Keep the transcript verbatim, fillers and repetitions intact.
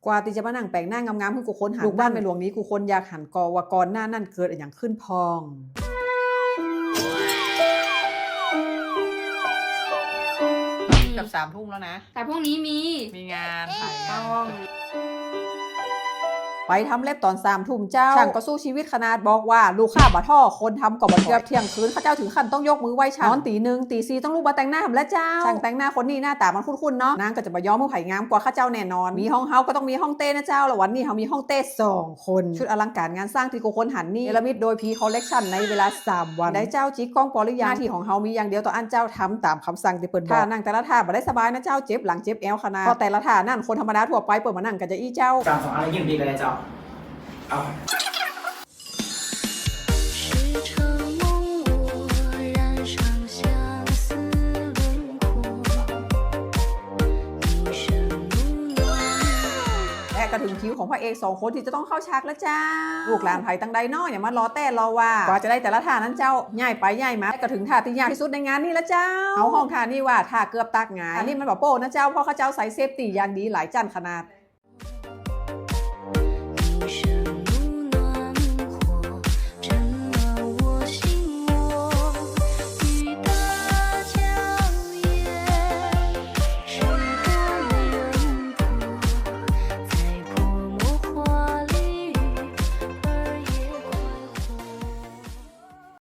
กว่าตี้จะมานั่งแป๋งหน้างามๆ หื้อกู้คนหัน ลูกบ้านแม่หลวงนี้กู้คนอยากหันก่อว่าก่อนหน้านั้นเกิดอะหยังขึ้นพ่อง เกือบสามทุ่มแล้วนะ แต่พรุ่งนี้มี มีงานถ่ายงาน ต้อง ไปทำเล็บต๋อนสามทุ่มเจ้า ช่างก็สู้ชีวิตขนาดบอกว่าลูกค้าบ่ท้อ คนทำก็บ่ท้อ เกือบเที่ยงคืน ข้าเจ้าถึงขั้นต้องยกมือไหว้ช่าง นอนตี๋หนึ่ง ตี๋สี่ต้องลุกมาแต่งหน้าแหมแล้วเจ้า ช่างแต่งหน้าคนนี้หน้าต๋ามันคุ้นๆ เนาะ นางก็จะบ่ยอมหื้อใผงามกว่าข้าเจ้าแน่นอน มีห้องเฮาก็ต้องมีฮ่องเต้นะเจ้า แล้ววันนี้เฮามีฮ่องเต้สองคน ชุดอลังก๋านงานสร้างตี้กู้คนหันนี่ เนรมิตโดยพีคอลเลกชันในเวลาสามวัน ได้เจ้า จิ๊กก้องปอริยา หน้าตี้ของเฮามีอย่างเดียวเต้าอั้นเจ้า ทำต๋ามคำสั่งตี้เปิ้นบอก ถ้านั่งแต่ละท่าบ่ได้สบายนะเจ้า เจ็บหลังเจ็บแอวขนาด เพราะแต่ละท่านั้นคนธรรมดาทั่วไปเปิ้นบ่นั่งกั๋นจะอี้เจ้า สามสอง อะไรยิ่งดีเลยเจ้า เอา และก็ถึงคิวของพระเอกสองคนตี้จะต้องเข้าฉากแล้วเจ้า ลูกหลานใผตังใดเนาะ อย่ามารอแต๊รอว่า กว่าจะได้แต่ละท่านั้นเจ้า ย้ายไปย้ายมา และก็ถึงท่าตี้ยากตี้สุดในงานนี้แล้วเจ้า เฮาฮ้องท่านี้ว่าท่าเกือบตากหงาย อันนี้มันบ่โป๊นะเจ้า เพราะข้าเจ้าใส่เซฟตี้อย่างดีหลายจั้นขนาด